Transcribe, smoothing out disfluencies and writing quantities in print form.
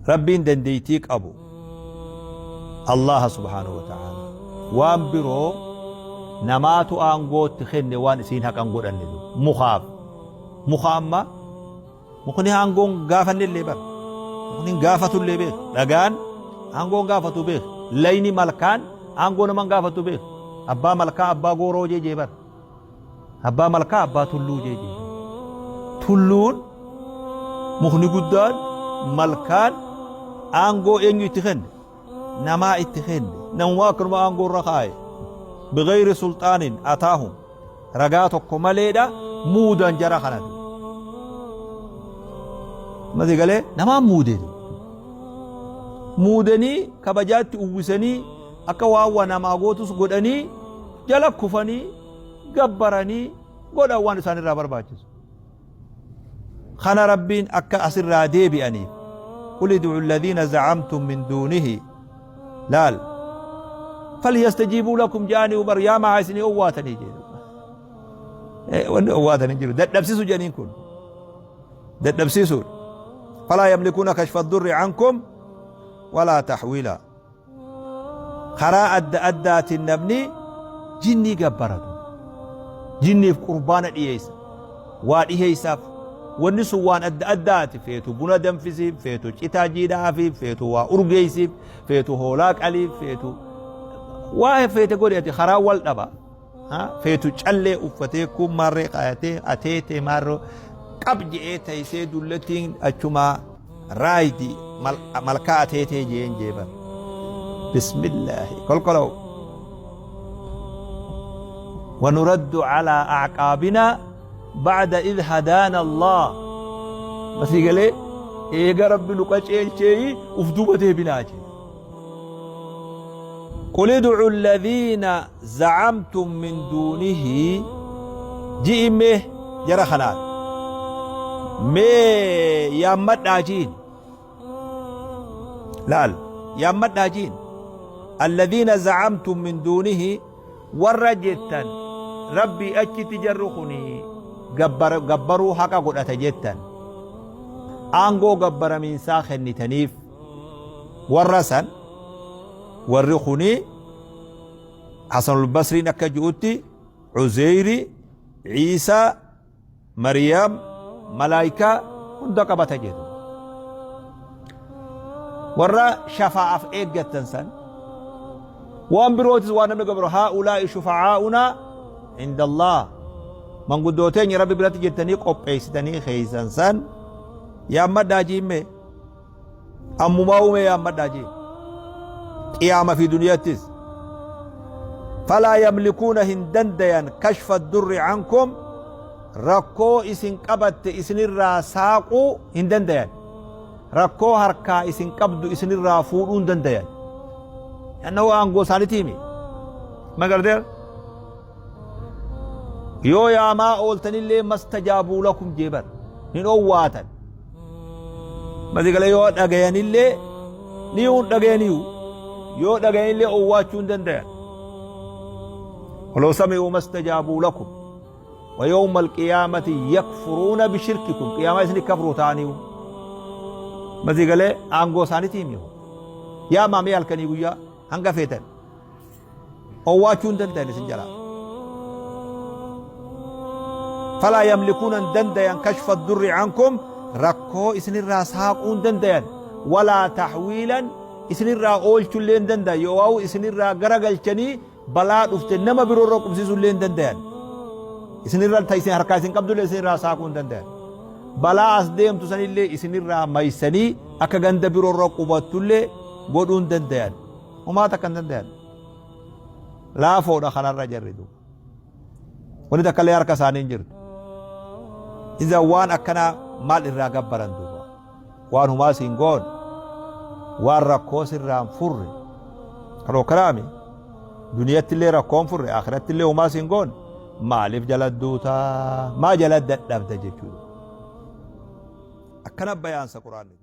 Rabbiin dandeeytii qabu Allaaha subhaanahu wa ta'aala. Waan biroo namaatu aangootti kenne waan isiin haqan godhanne mukaaf. Muka amma mukni aangoon gaafannellee bar. Mukni gaafatullee beek. Dhagaan aangoon gaafatu beek. Layni malkaan aangoo naman gaafatu beek. Abbaa malkaa abbaa gooroo jeejee bar. Abbaa malkaa abbaa tulluu jeejee. Tulluun mukni guddaan malkaan aangoo eenyu itti kenne? Namaa itti kenne. Namumaa akkanuma aangoo irra kaaye. Bigayri sulxaanin ataahum. Ragaa tokko maleedha muudan jara kana. Mati galee namaan muudee. Muudanii kabajaatti uwwisanii akka waan waa namaa gootus godhanii jala kufanii gabbaranii godhan waan isaan irraa barbaachisu. Kana Rabbiin akka asirraa deebi'aniif qul id'u alladhiina zacamtum min duunihi laal falyastajiibuu lakum ja'anii bar yaa maa isinii owwaatanii jedhu. Wanni owwaatan hin jiru dadhabsisu jedhaniin kun dadhabsiisuudha. Falaa yamlikuuna kashfa durri cankum walaa taxwiilaa. Karaa adda addaatiin namni jinnii gabbaratu. Jinniif qurbaana dhiyeessa. Waa dhiheessaaf. Wanni sun waan adda addaati. Feetu buna danfisiif, feetu citaa jiidhaafiif, feetu waa urgeessiif, feetu hoolaa qaliif, feetu waa feete godhi ati karaa wal dhaba. Feetu callee uffatee kun maarree kaayatee ateetee maarroo qab je'ee teessee dullattiin achumaa raaydi malkaa ateetee je'een jeeban. Bismillaahi kolkoloo. ونرد على أعقابنا بعد إذ هدانا الله بس قال إيه ربي نقشيل ufduuba deebinaa jee. قل ادعوا الذين زعمتم من دونه ji'i mee jara kanaan mee yaammadhaa jiin laal yaammadhaa jiin الذين زعمتم من دونه warra jettan rabbii achitti jarri kuni gabbaruu haqa godhata jettan aangoo gabbaramiinsaa kennitaniif warra san. Warri kuni Hasanul Basriin akka ji'utti Uzeyri, Ciisaa, Mariyam, malaayikaa hunda qabata jedhu. Warra shafaa'aaf eeggattan san waan birootis waan namni gabbaru haa'ulaa'i shufacaa'unaa inda Allah manguddoo teenya rabbi biratti jettanii qopheessitanii keeysan san yaammadhaa jiimmee. Ammumaa uumee yaammadhaa jee. Qiyaama fi duniyattis. Falaa yamlikuuna hin dandayan kashfa durri cankum rakkoo isin qabatte isinirraa saaquu hin dandayan. Rakkoo harkaa isin qabdu isinirraa fuudhuu hin dandayan. Annahu aangoo isaaniitiimi. Magardeer. Yoo yaamaa ooltanillee mastajaabuu lakum jee bar. Hin owwaatan. Mati galee yoo dhagayanillee ni hin dhagayaniyu. Yoo dhagayanillee owwaachuu hin dandayan. Walaw sami'uu mastajaabuu lakum. Wa yawma alqiyaamati yakfuruuna bishirkikum. Qiyaamaa isin kafruu ta'aniyu. Mati galee aangoo isaaniitii himi. Yaa maamee halkanii guyyaa hanga feetan. Owwaachuu hin dandayan isin jalaa. Falaa yamlikuuna hin dandayan kashfa durri cankum rakkoo isinirraa saaquu hin dandayan walaa taxwiilan isinirraa oolchullee hin dandayan yoo'aawu isinirraa garagalchanii balaa dhufte nama biroo irra qubsiisullee hin dandayan isinirra ta isin harkaa isin qabdullee isinirraa saaquu hin dandayan balaa as deemtu sanillee isinirraa maysanii akka ganda biroo irra qubattullee godhuu hin dandayan. Homaa takka hin dandayan. Laafoodha kanarra jarri duuba. Wanni takka illee harka isaanii hin jirtu. Iza waan akkanaa maal irraa gabbaran duuba. Waan humaa siin goon waan rakkoo sirraa hin furre. Kanoo kanaami duniyatti illee rakkoo hin furre akhiratti illee humaa siin goon maaliif jala duutaa maa jala dadhabda jechuudha. Akkana bayaansa quraanni.